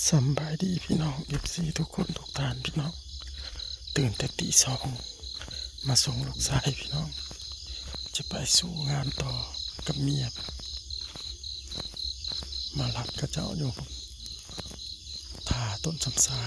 ສຳບາຍດີພີ່ນ້ອງ ເອັຟຊີ ທຸກຄົນທຸກທ່ານພີ່ນ້ອງ, ຕື່ນແຕ່ຕີສອງ ມາສົ່ງລູກຊາຍພີ່ນ້ອງ ຈະໄປສູ້ງານຕໍ່ກັບເມຍ, ມາລັດເຂົາເຈົ້າຢູ່ ຖ້າຕົ້ນຊຳຊາ.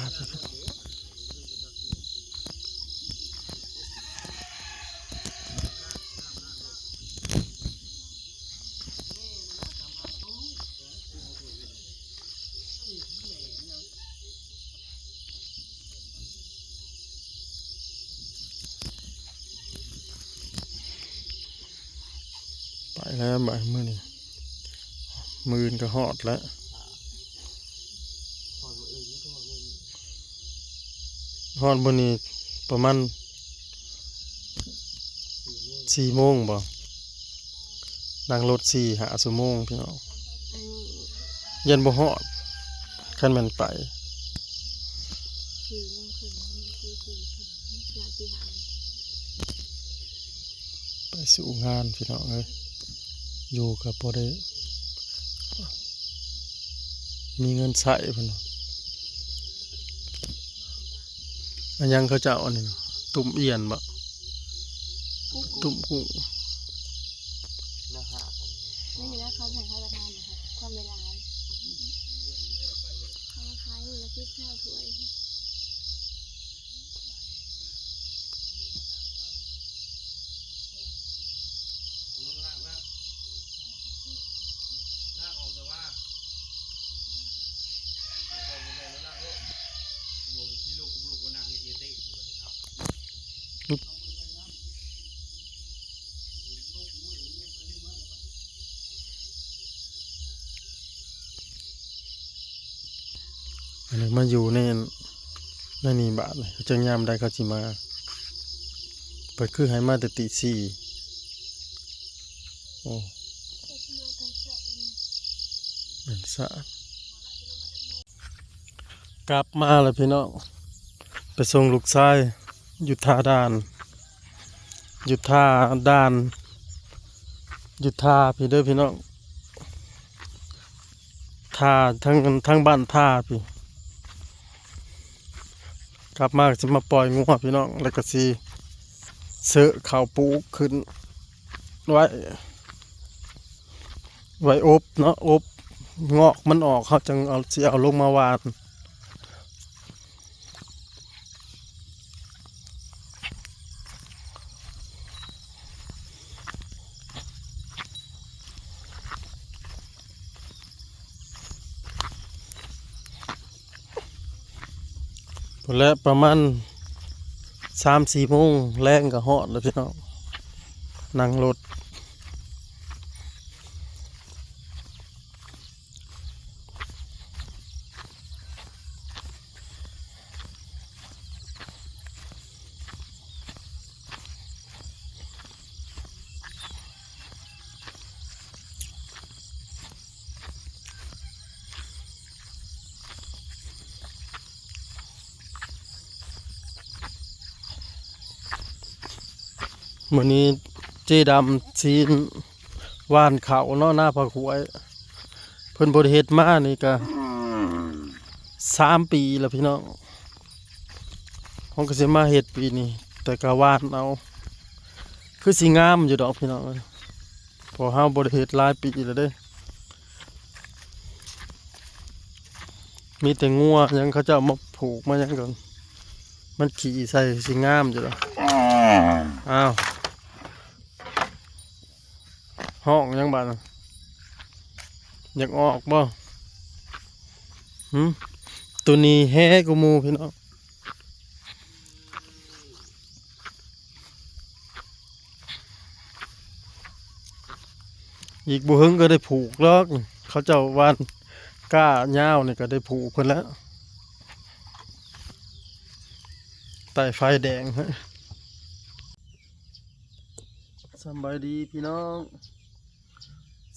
ໄປແລ້ວບາດມື້ນີ້ ມື້ອື່ນກໍຮອດແລ້ວ. ຮອດມື້ນີ້ປະມານສີ່ໂມງບໍ? ນັ່ງລົດສີ່ຫ້າຊົ່ວໂມງພີ່ນ້ອງ, ອັນນີ້ ຢ້ານບໍ່ຮອດ ຄັນແມ່ນໄປ ສີ່ໂມງເຄິ່ງ ສີ່ ສີ່ ສີ່ ຫ້າ ໄປສູ້ງານພີ່ນ້ອງເອີຍ, ຢູ່ກໍບໍ່ໄດ້ມີເງິນໃຊ້ພຸ້ນ. ອັນຫຍັງເຂົາເຈົ້າອັນນີ້ນະ? ຕຸ້ມອ່ຽນບໍ? ຕຸ້ມກຸ້ງ. ນີ້ນະ ເຂົາໃຫ້ພະປະທານນະ ຄວາມຫຼາຍໆ ເຂົາມາຂາຍມື້ລະສິບ ຊາວຖ້ວຍ. ອັນນີ້ມາຢູ່ໃນ ໃນນີ້ບາດນີ້ ຈັກຍາມໃດເຂົາຊິມາ. ເພິ່ນຄືໃຫ້ມາແຕ່ຕີສີ່. ໂອ້ ແມ່ນຊະ. ກັບມາແລ້ວພີ່ນ້ອງ, ໄປສົ່ງລູກຊາຍຢູ່ທ່າດ່ານ ຢູ່ທ່າດ່ານ ຢູ່ທ່າພີ້ເດີພີ່ນ້ອງ, ທ່າທາງ ທາງບ້ານທ່າພີ້. ກັບມາກໍຊິມາປ່ອຍງົວພີ່ນ້ອງ, ແລ້ວກໍຊິເຊາະເຂົ້າປູກຂຶ້ນໄວ້ ໄວ້ອົບເນາະ, ອົບງອກມັນອອກ ເຮົາຈັ່ງເອົາ ຊິເອົາລົງມາຫວ່ານ. ພຸ້ນແຫຼະ ປະມານສາມສີ່ໂມງແລງກໍຮອດແລ້ວພີ່ນ້ອງ, ນັ່ງລົດ. ມື້ນີ້ເຈດຳຊີນຫວ່ານເຂົ້າເນາະ ນາພາກຫ້ວຍ, ເພິ່ນບໍ່ໄດ້ເຮັດມານີ້ກະສາມປີແລ້ວພີ່ນ້ອງ. ເຮົາກໍຊິມາເຮັດປີນີ້ ແຕ່ກໍຫວ່ານເອົາ ຄືຊິງາມຢູ່ດອກພີ່ນ້ອງເອີຍ, ເພາະເຮົາບໍ່ໄດ້ເຮັດຫຼາຍປີແລ້ວເດ້. ມີແຕ່ງົວຫຍັງເຂົາເຈົ້າມາຜູກມາຫຍັງກໍ ມັນຂີ້ໃສ່ ຊິງາມຢູ່ດອກ. ອ້າວ ຮ້ອງຫຍັງບາດນະ? ຢາກອອກບໍ່? ຫື? ໂຕນີ້ແຮກວ່າໝູ່ພີ່ນ້ອງ. ອີກບໍ່ເຫິງກໍໄດ້ຜູກດອກ, ເຂົາເຈົ້າຫວ່ານກ້າຍາວນີ້ກໍໄດ້ຜູກເພິ່ນແລ້ວ ໃຕ້ໄຟແດງ. ສະບາຍດີພີ່ນ້ອງ,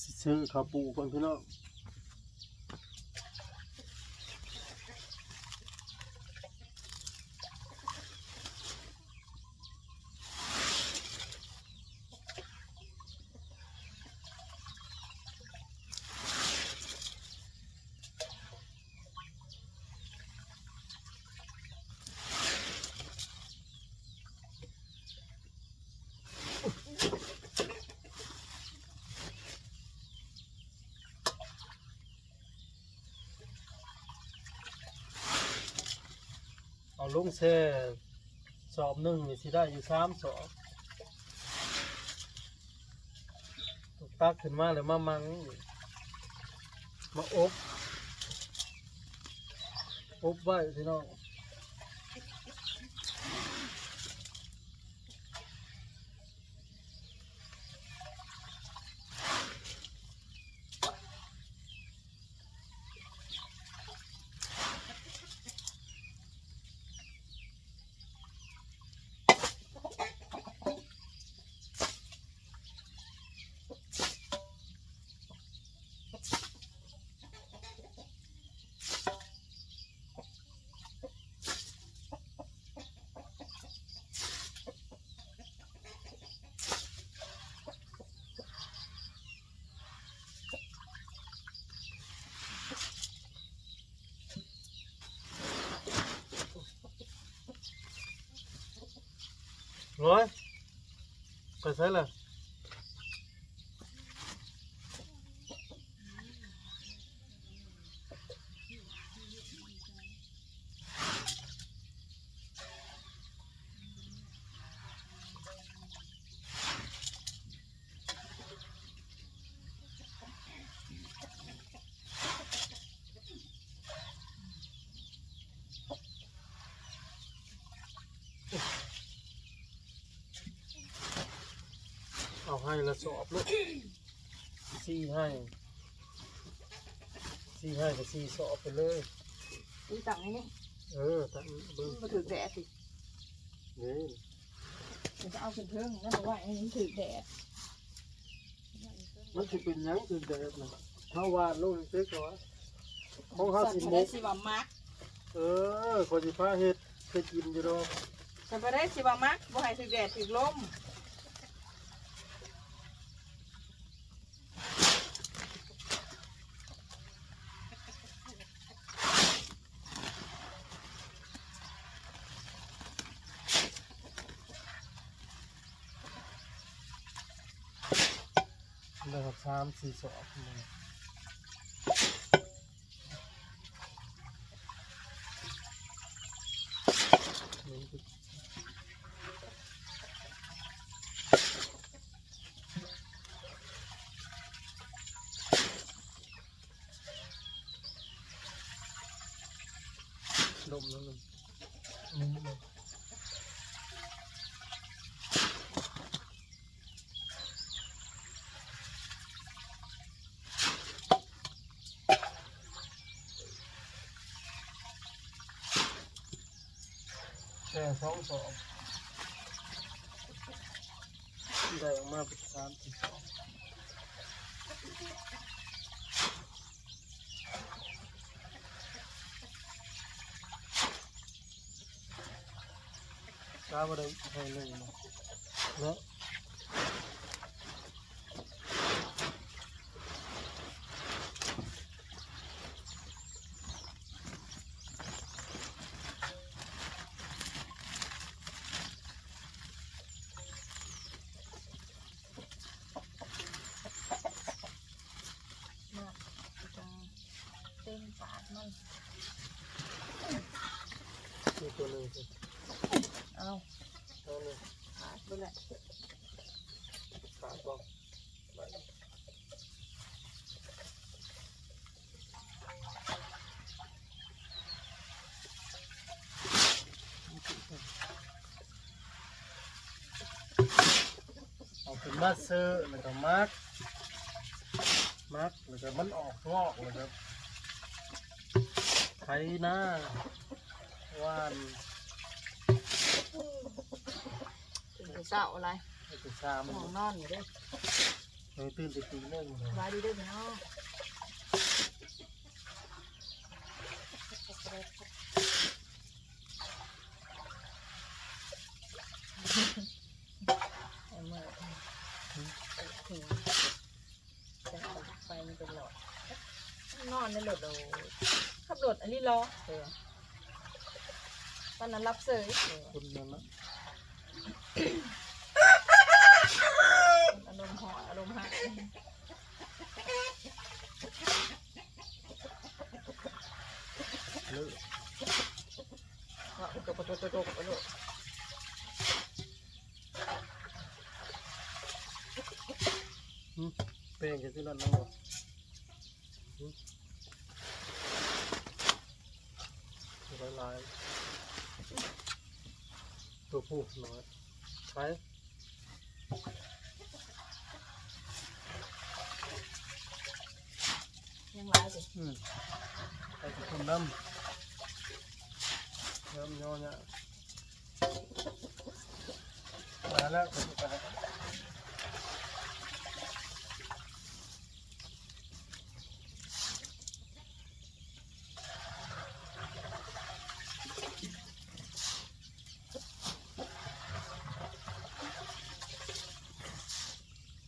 ຊິຊື້ເຂົ້າປູກກ່ອນພີ່ນ້ອງ. ລົງແຊ່ສອບໜຶ່ງນີ້ຊິໄດ້ຢູ່ສາມສອບ. ຕັກຂຶ້ນມາແລ້ວມາມັງ ມາອົບ ອົບໄວ້ພີ່ນ້ອງ. ໂອ້ຍ ໄປໃສລະ? ເອົາໄຮ່ລະສອບໂລດ ສີ່ໄຮ່ ສີ່ໄຮ່ກະສີ່ສອບໄປເລີຍ. ອຸ້ຍ ຕັ້ງໃຫ້ນີ້ ເອີ ຕັ້ງເບິ່ງ ມັນບໍ່ຖືກແດດຕິ ນີ້ ມັນຈະເອົາຂຶ້ນເທິງ ແລ້ວບໍ່ໄວ້ໃຫ້ມັນຖືກແດດ. ມັນຊິເປັນຫຍັງຄືແບບນັ້ນ ເຮົາຫວ່ານລົງຊື່ໆ ຂອງເຮົາຊິໝົກ ຊິວ່າມັກ. ເອີ ຂ້ອຍຊິພາເຮັດ ເຄີຍກິນຢູ່ດອກ. ແຕ່ບໍ່ໄດ້ຊິວ່າມັກ ບໍ່ໃຫ້ຖືກແດດຖືກລົມ. ໄດ້ຮອດສາມສີ່ສອບ. ລົມແລ້ວ ລົມ ແຕ່ສອງສອບ ໄດ້ອອກມາເປັນສາມສີ່ສອບ. ກະບໍ່ໄດ້ໃຫ້ເລີຍເນາະ ເນາະ. ເຕັມປາກມັນ ມີຕົວໜຶ່ງ ເອົາ ເອົາເລີຍ ຂາດເບິດແລ້ວ ຂາດບໍ່? ເອົາຂຶ້ນມາເຊີ ແລ້ວກະໝັກ ໝັກ ແລ້ວກະມັນອອກງອກ ແລ້ວກະໄຖນາ ຫວ່ານ. ຕື່ນແຕ່ເຊົ້າຫຼາຍ ໄປແຕ່ສາມ ຫວ່າງນອນຢູ່ເດ້ ເອີ ຕື່ນແຕ່ຕີໜຶ່ງ. ສະບາຍດີເດີພີ່ນ້ອງ ເອົາມື ເອີ ໄຟມັນເປັນຫຼອດ ນອນໃນລົດໂດຍ ຂັບລົດອັນນີ້ລໍ ເອີ ຕອນນັ້ນຫຼັບເສີຍ ເອີ ຄົນນັ້ນນະ ອາລົມຮ້ອນ ອາລົມຮ້າຍ ເລີ ເນາະ ເພິ່ນກະບໍ່ໂທ ແປ້ງຈະຊິລັດນຳບໍ່? ຫຼາຍໆ ຕົວຜູ້ນ້ອຍ ໄປ ຍັງຫຼາຍຢູ່ ອືມ ໄປກິນນຳ ເລີ່ມຍໍຍາກ ມາແລ້ວ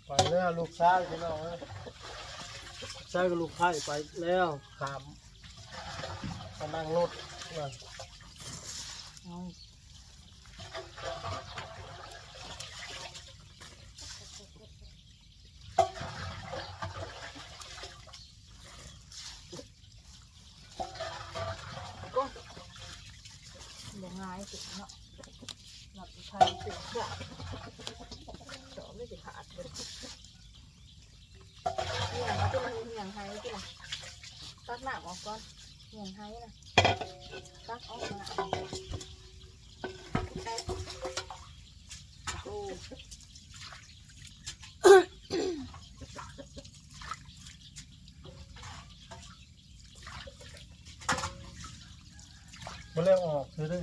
ໄປແລ້ວລູກຊາຍພີ່ນ້ອງເອີຍ ຊາຍກັບລູກໃພ້ໄປແລ້ວ ຂ້າມມານັ່ງລົດ ເອົາ ໂອ້ຍ ບໍ່ງ່າຍເນາະ ນັບໄທເປັນເທື່ອ ດອກນີ້ຊິຂາດເບິດ ຫ່ຽງເອົາຕິລະ ຫ່ຽງໄຫຕິລະ ຕັກນ້ຳອອກກ່ອນ ຫ່ຽງໄຫນະ ຕັກອອກມາ ໂອ້ ບໍ່ແລ້ວອອກເທື່ອເດີ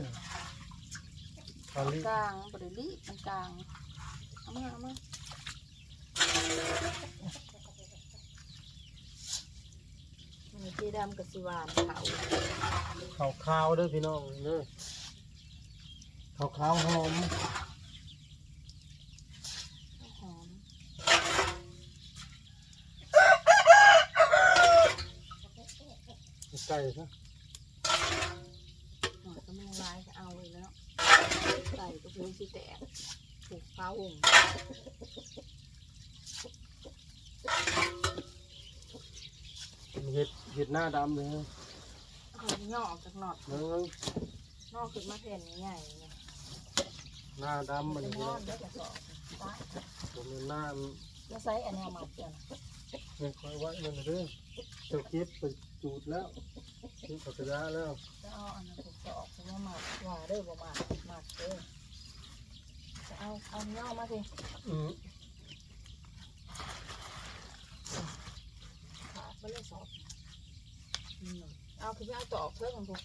ກາງ ບໍ່ໄດ້ລີບ ມັນກາງ ເອົາມາ ເອົາມາ ມື້ນີ້ເຈດຳກໍຊິຫວ່ານເຂົ້າ ເຂົ້າຂາວເດີພີ່ນ້ອງເດີ ເຂົ້າຂາວຫອມ ຫອມ ໃສ່ຊະ ຫອມກໍມີຫຼາຍກໍເອົາອີກແລ້ວ ໃສ່ກໍເພື່ອຊິແຕກ ຜູກພາວົງ ເຮັດ ເຮັດໜ້າດຳເດີ ເອົາຫຍໍ້ອອກຈາກໜອດ ເອີ ໜໍ່ຂຶ້ນມາແຜ່ນໃຫຍ່ໆ ໜ້າດຳ ມັນ ນອນໄດ້ກະສອບ ບໍ່ແມ່ນໜ້າ ແລ້ວໃສ່ອັນແນວມັດເຈົ້ານະ ນີ້ຂ້ອຍໄວ້ນັ້ນເດີ ເຈົ້າເກັບໄປຈູດແລ້ວ ເກັບຜັກກະຍາແລ້ວ ຈະເອົາອັນນັ້ນ ສອບມາມັດ ວ່າເດີ ບໍ່ມັດ ມັດເດີ ຈະເອົາ ເອົາຫຍໍ້ມາຕິ ອືມ ຂາດໄປເລີຍສອບ ອືມ ເອົາຂຶ້ນໄປເອົາຕອກເທິງພຸ້ນ.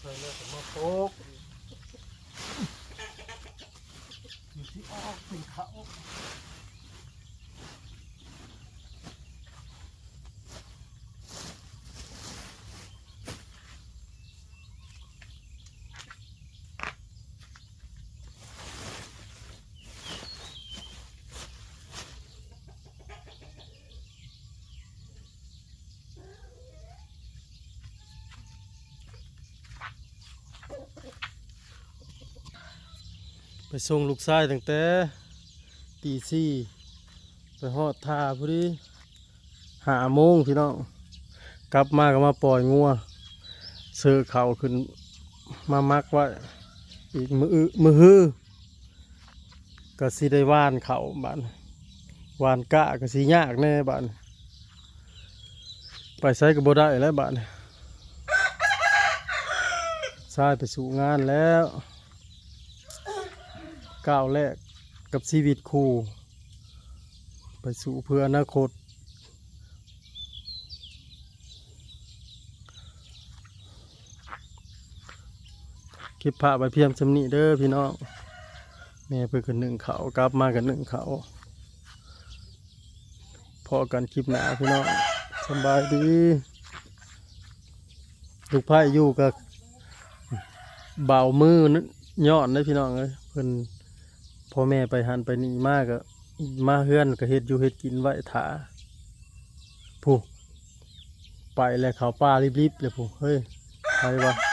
ໃສ່ແລ້ວກໍມາໂປະ ມັນຊິອອກເປັນເຂົ້າ. ໄປສົ່ງລູກຊາຍຕັ້ງແຕ່ຕີສີ່ ໄປຮອດທ່າພໍດີຫ້າໂມງພີ່ນ້ອງ ກັບມາກໍມາປ່ອຍງົວ ເຊີເຂົ້າຂຶ້ນມາໝັກໄວ້ ອີກມື້ອື່ນ ມື້ຮື ກໍຊິໄດ້ຫວ່ານເຂົ້າບາດນີ້ ຫວ່ານກ້າກໍຊິຍາກແດ່ບາດນີ້ ໄປໃສກໍບໍ່ໄດ້ແລ້ວບາດນີ້ ຊາຍໄປສູ້ງານແລ້ວ ກ້າວແລກກັບຊີວິດຄູ່ ໄປສູ້ເພື່ອອະນາຄົດ. ເກັບພາບໄວ້ພຽງສ່ຳນີ້ເດີພີ່ນ້ອງ ແມ່ເພິ່ນກໍໜຶ້ງເຂົ້າ ກັບມາກໍໜຶ້ງເຂົ້າ ພໍ້ກັນຄລິບໜ້າພີ່ນ້ອງ ສຳບາຍດີ. ລູກໃພ້ຢູ່ກໍ ເບົາມືຍ້ອນເດ້ພີ່ນ້ອງເອີຍ ເພິ່ນ ພໍ່ແມ່ໄປຫັ້ນໄປນີ້ມາກໍມາເຮືອນກໍເຮັດຢູ່ເຮັດກິນໄວ້ຖ້າ ຜູ້ ໄປແລ້ວ ເຂົ້າປ່າລິບໆເລີຍຜູ້ ເຮີ້ຍ ໃຜວະ?